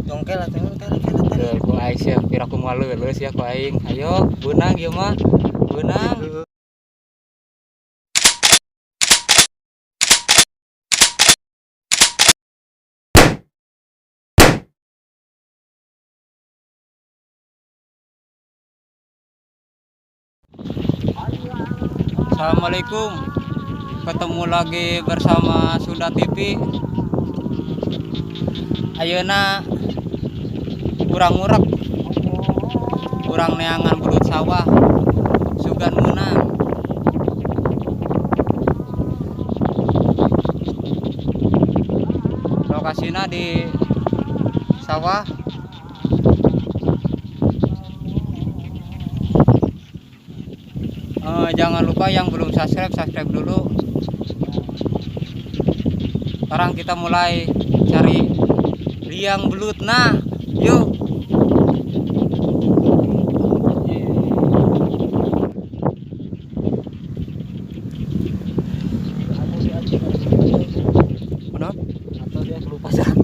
Dongkel atuh tarik tarik. Ku aing sia piraku moal leuleus ya ku aing. Ayo beunang ieu mah. Beunang. Assalamualaikum. Ketemu lagi bersama Sunda TV. Ayeuna urang ngurek, urang neangan belut sawah, sugan meunang. Lokasina di sawah. Jangan lupa yang belum subscribe, subscribe dulu. Sekarang kita mulai cari liang belut. Nah, yuk. Mana? Atau dia lupa jalan.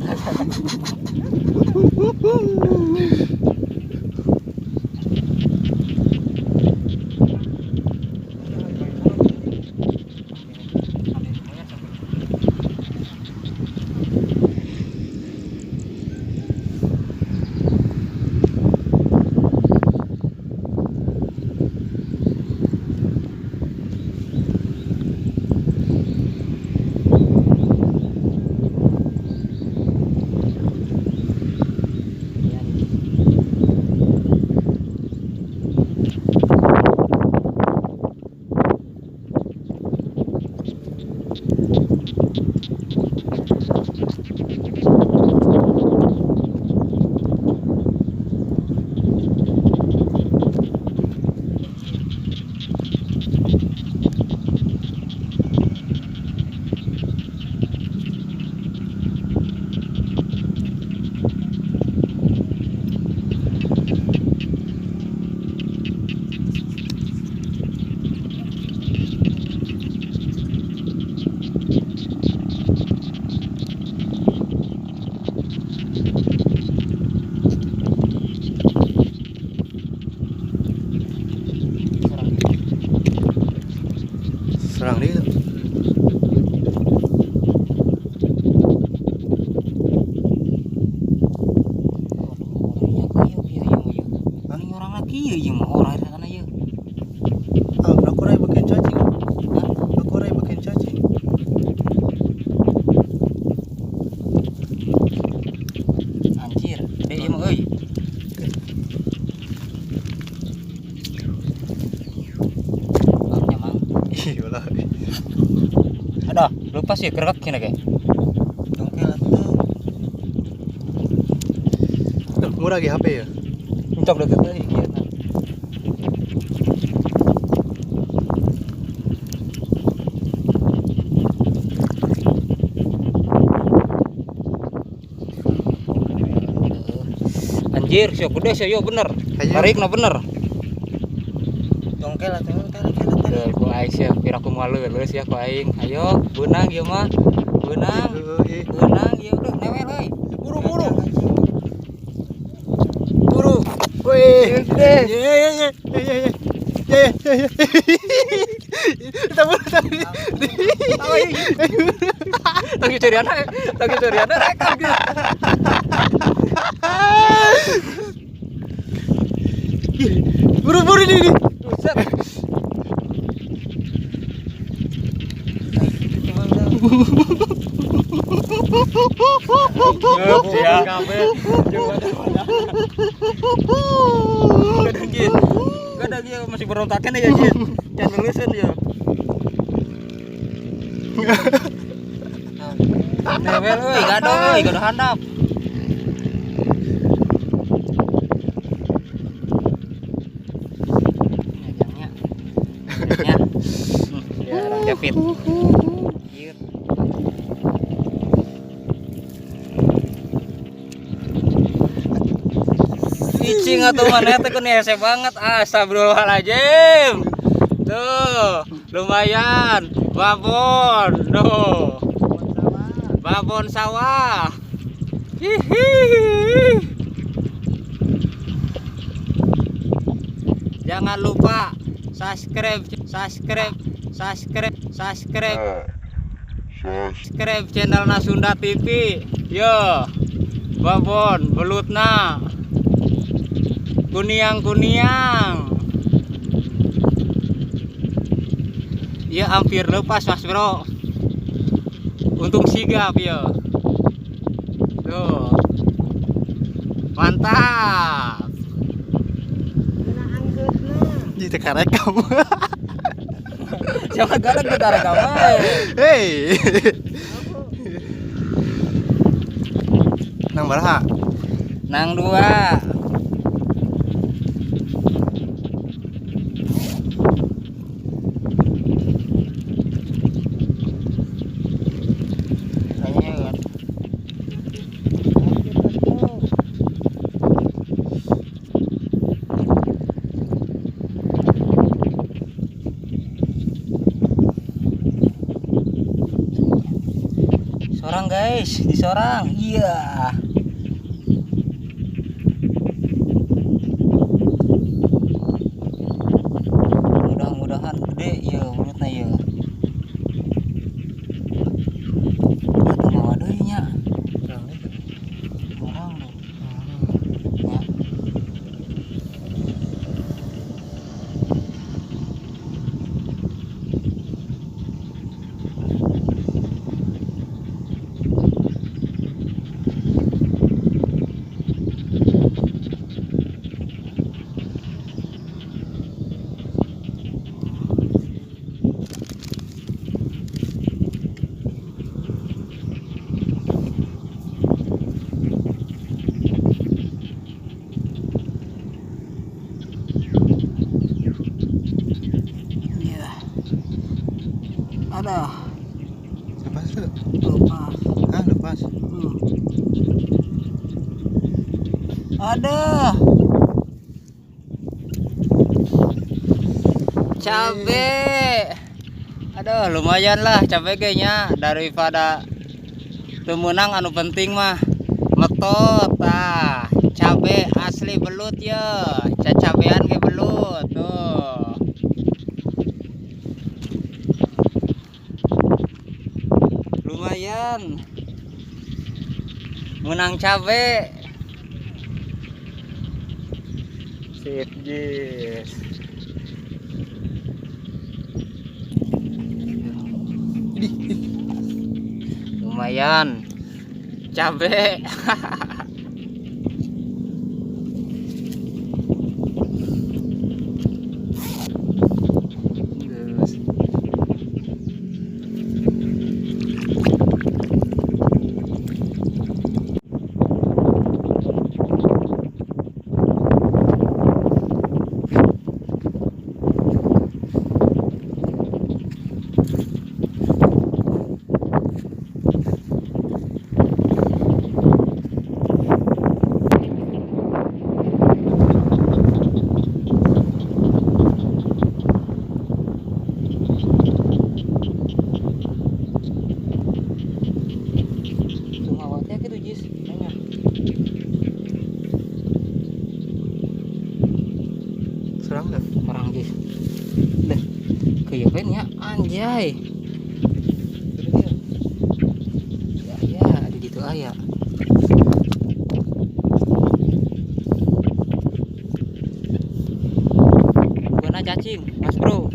Serang dia. Orang lagi ya mah orang sana ya. Ah, aku rai bikin cacing. Aku rai bikin cacing. Anjir, dia mah euy. Iyalah. Ada, lupa sih gerak kene kayak. Dongkel atuh. Murah ge HP ya? Untuk deket euy kieu. Anjir, sia gede sia yo bener. Tarikna bener. Dongkel atuh tarik tarik. Ku aing sia piraku moal leuleus ya ku aing. Ayo beunang ieu mah. Beunang. Beunang ieu duh newel euy. Buru-buru. Buru. Weh. Gede. Ye ye ye ye ye. Ye ye ye. Tabur tadi. Lagi cari anak, lagi cari anak rekam gitu. Buru-buru ini. Buset. Ya. Kadang dia masih berontakan ya, Jin. Jangan lulusan ya. Newel euy, gado euy, gado handap. Ya, David. Cicing atuh maneh teh keun hese banget. Astagfirullahaladzim. Tuh, lumayan. Babon. Tuh. Babon sawah. Hihi. Jangan lupa subscribe, subscribe, subscribe, subscribe, subscribe channel Sunda TV. Yo, babon belutna kuniang-kuniang. Ya hampir lepas Mas Bro. Untung sigap ya. Tuh. Mantap. Di teka rekam. Siapa galak kita rekam. Hei. Nang baraha? Nang dua. Sorang guys, disorang. Iya. Mudah-mudahan gede ya belutna ya. Atau mawa deui nya. Orang tuh. Ya. Ada. Lepas tuh. Lepas. Hah, lepas. Ada. Cabe. Aduh, lumayan lah cabe kayaknya daripada temenang anu penting mah metot tah. Cabe asli belut ya. Cacabean ke belut tuh. Lumayan menang cabe. Sip jis. Lumayan cabe. Serang dah. Orang jis. Dah. Keyepennya anjay. Ya, ya, ada gitu aya. Bukan cacing, Mas Bro.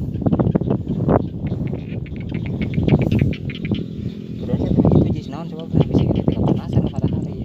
Berarti itu jis naon coba bisa kita kepanasan pada hari.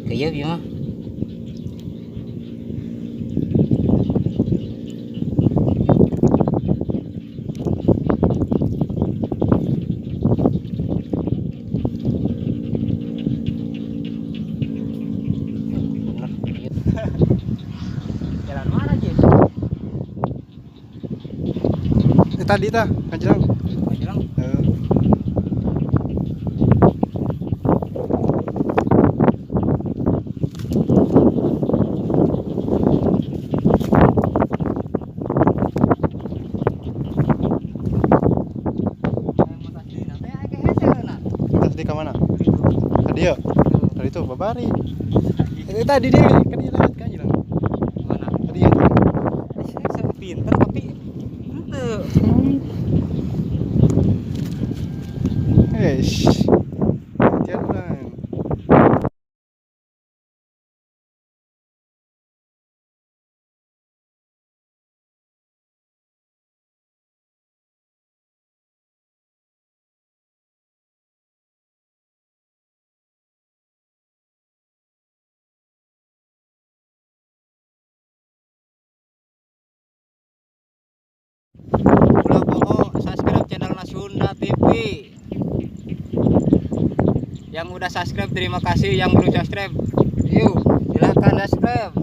Kayeup ieu mah. Bener. Jalan mana, Jis? Tadi tah, kanjelang. Kanjelang. Heeh. Tas di ka mana? Tadi ya? Tadi itu babari. Tadi dia kan dia lewat kanjelang. Mana? Tadi ya. Saya pinter tapi henteu. Eish. Jalan. Ulah poho subscribe channel Sunda TV. Yang udah subscribe terima kasih, yang belum subscribe yuk silahkan subscribe.